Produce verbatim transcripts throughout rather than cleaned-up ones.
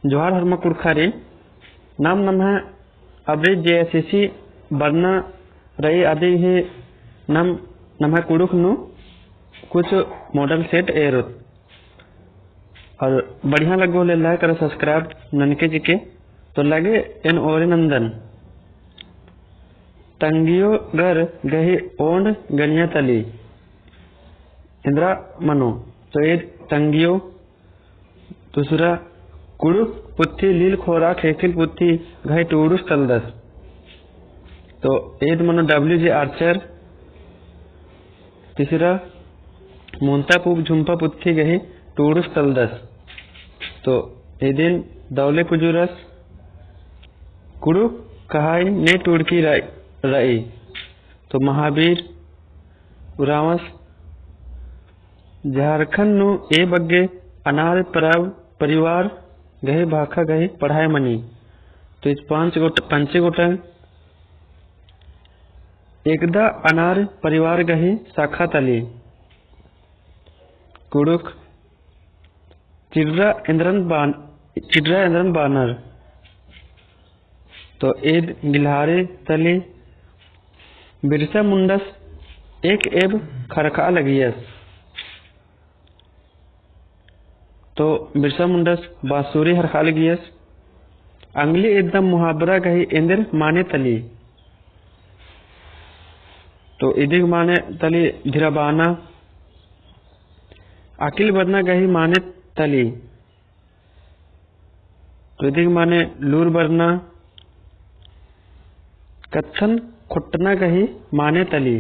जोहार होरमा कुँड़ुख़ारिन। नाम नम्है अबरी JSSC बरना रई अदी ही नाम नम्है कुँड़ुख़ नू कुछ model set एरोत। और बढ़िया लग्गो होले like और subscribe ननके चिके। तो लगे एन ओरे नंदन। तंगियो गर गही ओंड गनिया तली। एन्दरा मनो। तो ईद तंगियो। दूसरा, कुँड़ुख़ पुथी लील खोरा खेखिल पुथी गही टूड़ुस तलदस। तो ईद मनो W J Archer। तीसरा, मोन्ता पूँप झुम्पा पुथी गही टूड़ुस तलदस। तो इदिन दौले कुजूरस। कुँड़ुख़ कहाई ने टूड़की रई, रई। तो महावीर उराँवस। झारखंड नू ए बग्गे अनार पराव परिवार गही भाखा गही पढ़ाई मनी। तो ईद पाँच गोट-, पाँचे गोटंग। एकदा अनार परिवार गही शाखा तली। कुँड़ुख़ चिर्रा एन्दरन बान-, चिर्रा एन्दरन बानर। तो ईद गिल्हारी तली। बिरसा मुंडस एक एब खरखा लगियस। तो बिरसा मुंडस बाँसुरी हरखा लगियस। अंगली एकदम मुहाबरा गही एन्देर माने तली। तो इदिग माने तली धिराबाना। अकिल बरना गही माने तली। तो इदिग माने लूर बरना। कत्थन खोट्टना गही माने तली।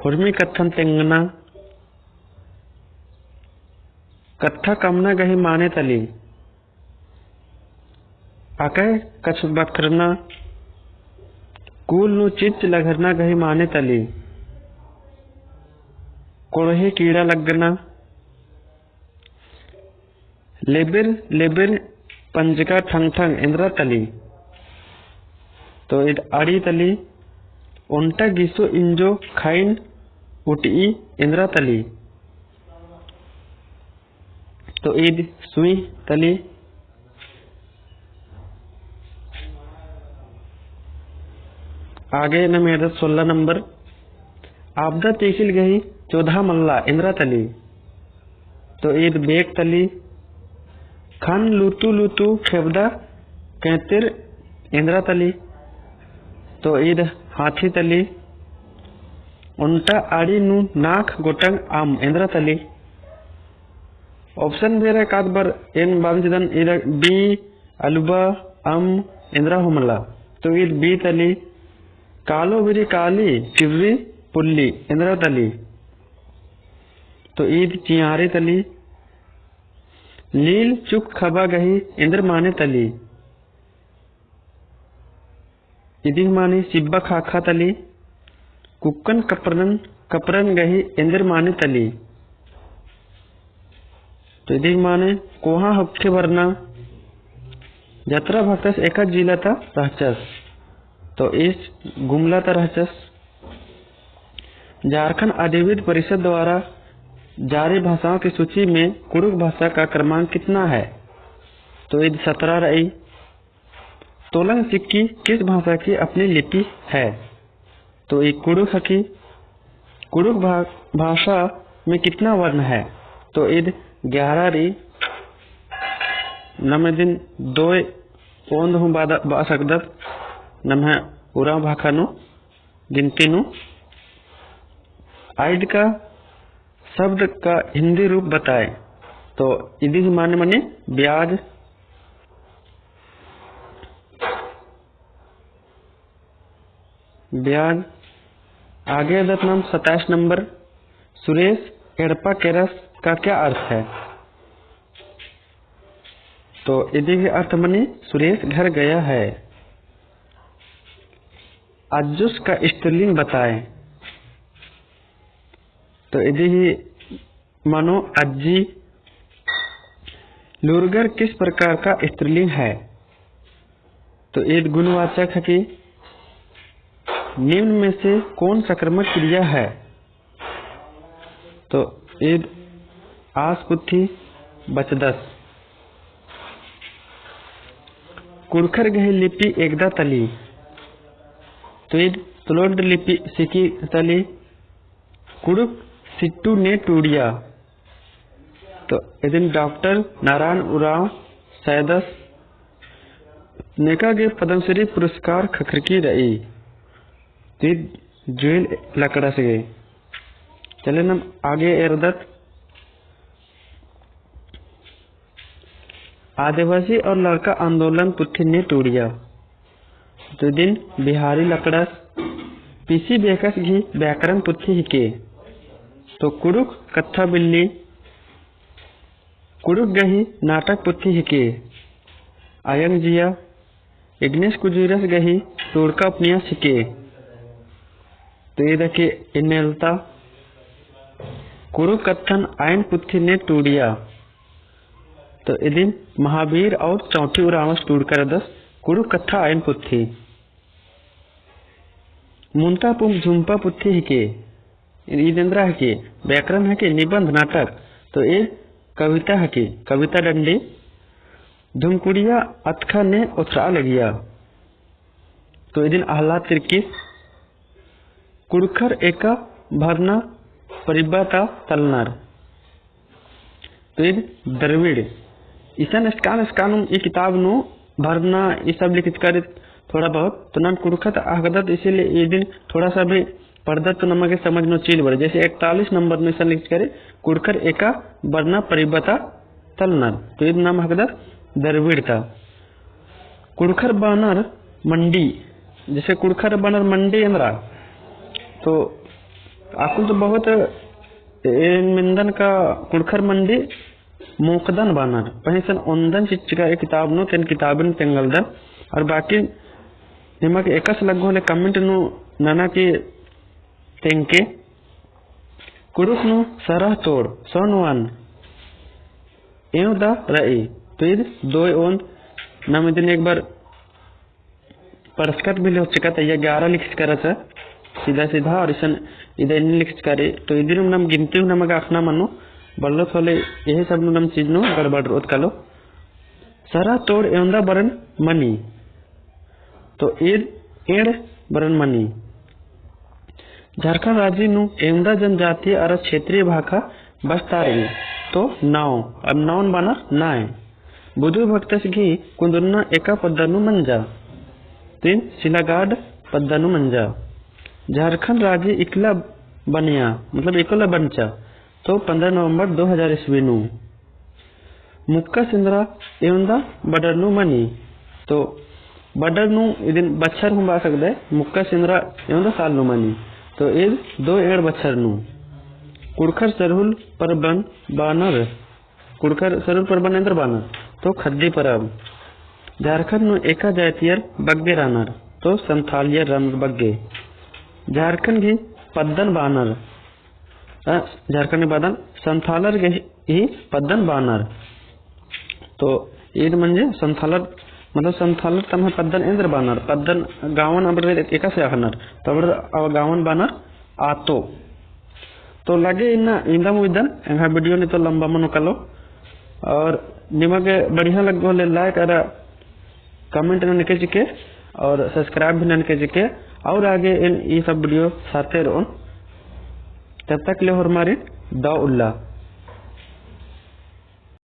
हुरमी कत्थन तेंगना। कत्था कमना गही माने तली। अकय कछबखरना। कूल नू चिच्च लगरना गही माने तली। कोड़हे कीड़ा लगना। लेबिर लेबिर पंजका ठंग ठंग एन्दरा तली। तो ईद अड़ी तली। ओन्टा गिसो इंजो खाइन उटई एन्दरा तली। तो ईद सुई तली। आगे नम एदत सोलह नंबर। आपदा तीखिल गही चोधा मल्ला एन्दरा तली। तो ईद बेक तली। खन लूतू लूतू खेबदा कैतिर एन्दरा तली। तो ईद हाथी तली। ओन्टा आड़ी नू नाख गोटंग अम्म एन्दरा तली। Option बेरा काद बर एन बाबन चिदन ईद बी अलुबा अम्म एन्दरा हूँ मला। तो ईद बी तली। कालो बिरी काली टिर्री पुल्ली एन्दरा तली। तो ईद चियारी तली। लील चुक खबा गही एन्देर माने तली। इदिग माने सिब्बा खाखा तली। कुक्कन कपरन, कपरन गही एन्देर माने तली। तो इदिग माने कोहाँ होखे बरना। जतरा भक्तस एका जिला ता रहचस। तो ईस गुमला ता रहचस। झारखंड अधिविद्य परिषद द्वारा जारी भाषाओं की सूची में कुड़ुख भाषा का क्रमांक कितना है? तो ईद सतरा रई। तोलंग सिक्की किस भाषा की अपनी लिपि है? तो ई कुड़ुख हकी। कुड़ुख भा-, भाषा में कितना वर्ण है? तो ईद ग्यारह रई। नम इदिन दोय ओन्द हूँ बआ सकदत। नम्है उराँव भाखा नू गिनती नू। आइद का शब्द का हिंदी रूप बताएं। तो इदी ही माने मनी ब्याज। ब्याज। आगे एदत नाम सत्ताईस नंबर, सुरेश एड़पा केरस का क्या अर्थ है? तो इदी ही अर्थ मनी सुरेश घर गया है। अज्जुस का स्त्रीलिंग बताएं। तो इदी ही मनो अज्जी। लूरगर किस प्रकार का स्त्रीलिंग है? तो ईद गुणवाचक है कि निम्न में से कौन संक्रामक क्रिया है? तो ईद आस पुथी बचदस। कुँड़ुख़र गही लिपि एकदा तली। तो ईद तुलोंड लिपि सिकी तली। कुँड़ुख़ सिट्टू ने टूड़िया। तो इदिन डॉक्टर नारायण उराँव सैदस नेका गे पद्मश्री पुरस्कार ख़क्खरकी रई। तो ईद जुएल लकड़स गे। चले नम आगे एरदत। आदिवासी और लड़का आंदोलन पुथी ने टूड़िया। तो इदिन बिहारी लकड़स पीसी बेकस गही व्याकरण पुथी हिके। तो कुँड़ुख़ कत्था बिल्ली कुँड़ुख़ गही नाटक पुथी हिके। अयंग जिया इग्नेस कुजुरस गही टूड़का उपन्यास हिके। तो ईद हिके इन्नेलता कुँड़ुख़ कत्थन आयन पुथी ने टूड़िया। तो इदिन महावीर और चौंठी उराँवस टूड़का रअदस कुँड़ुख़ कत्था आयन पुथी। मुन्ता पुंप झुम्पा पुथी हिके। ईद एन्दरा हिके, व्याकरण हिके, निबंध, नाटक। तो ईद कविता हिके, कविता डंडी। धुमकुड़िया अतख़ा ने ओथरआ लगिया। तो इदिन अहलाद तिर्कीस। कुँड़ुख़र एका भरना परिबा ता तलनर। तो ईद द्रविड़। इसन एसकान एसकानुम ई किताब नू भरना ई सब लिखचका रई थोड़ा बहुत। तो नाम कुँड़ुख़त अख़दत, इसीलिए इदिन थोड़ा सा भी पढ़दत तो नमा गे समझ नू चिल बरई। जैसे इकतालीस नंबर नू इसन लिखचका रई, कुँड़ुख़र एका भरना परिबा ता तलनर। तो ईद नाम अख़दत द्रविड़ ता। कुँड़ुख़र बअनर मंडी, जैसे कुँड़ुख़र बअनर मंडी एन्दरा। तो अक्कुन तो बहुत एन मेन्दन का कुँड़ुख़र मंडी मोख़दन बअनर। पहें इसन ओन्दन चिच्चका ए किताब नू, तेन किताबिन तेंगलदन। और बाकी निमा गे एकासे लग्गो होले comment नू नना की तेंगके। कुँड़ुख़ नू सरह तोड़, सौ नोअन एवंदा रई। तो ईद दोय ओन्द। नाम इदिन एक बार पढ़चकत भी ले होचकत, अइय्या ग्यारह लिखचका रहचा, सीधा सीधा, और इसन इदा एन्ने लिखचका रई। तो इदिन नाम गिनती हूँ नमा गे अख़ना मनो, बल्लोत होले यही सब नू नाम चीज नू गड़बड़ रओत कालो। सरह तोड़ एवंदा बरन मनी। तो ईद एंड़ बरन मनी। झारखंड राजी नू एवंदा जनजातीय अरा क्षेत्रीय भाखा बस्ता रई। तो नाव, अब नावन बअनर नाय। बुधु भगतस गही कुन्दुरना एका पद्दा नू मंजा। तीन सिलागाड पद्दा नू मंजा। झारखंड राजी इकला बनिया, मतलब इकला बनचा। तो पन्द्रह नवंबर दो हज़ार ईस्वी नू। मुक्का सिंदरा एवंदा बडर नू मनी। तो बडर नू इदिन बछर हूँ बआ सकदय, मुक्का सिंदरा एवंदा साल नू मनी। तो ईद दो एंड़ बछर नू। कुँड़ुख़र सरहुल परबन बअनर। कुँड़ुख़र सरहुल परबन एन्देर बअनर। तो ख़द्दी परब। झारखंड नू एका जातियर बग्गे रअनर। तो संथालियर रअनर बग्गे। झारखंड गही पद्दन बअनर। अ, झारखंड गही पद्दन संथालर गही पद्दन बअनर। तो ईद मंजे संथालर, मतलब संथालर तम्है पद्दन एन्देर बअनर, पद्दन गाँवन अबड़र एकासे अख़नर, तो अबड़र गाँवन बअनर आतो। तो लगे इन्ना इन्दा मुइदन, एंग्है video नू तो लंबा मनो कालो। और निमा गे बढ़िया लग्गो होले like अरा comment ननके चिके और subscribe भी ननके चिके। और आगे एन ई सब video सारते रओन। तब तक ले होरमारिन दव उल्ला।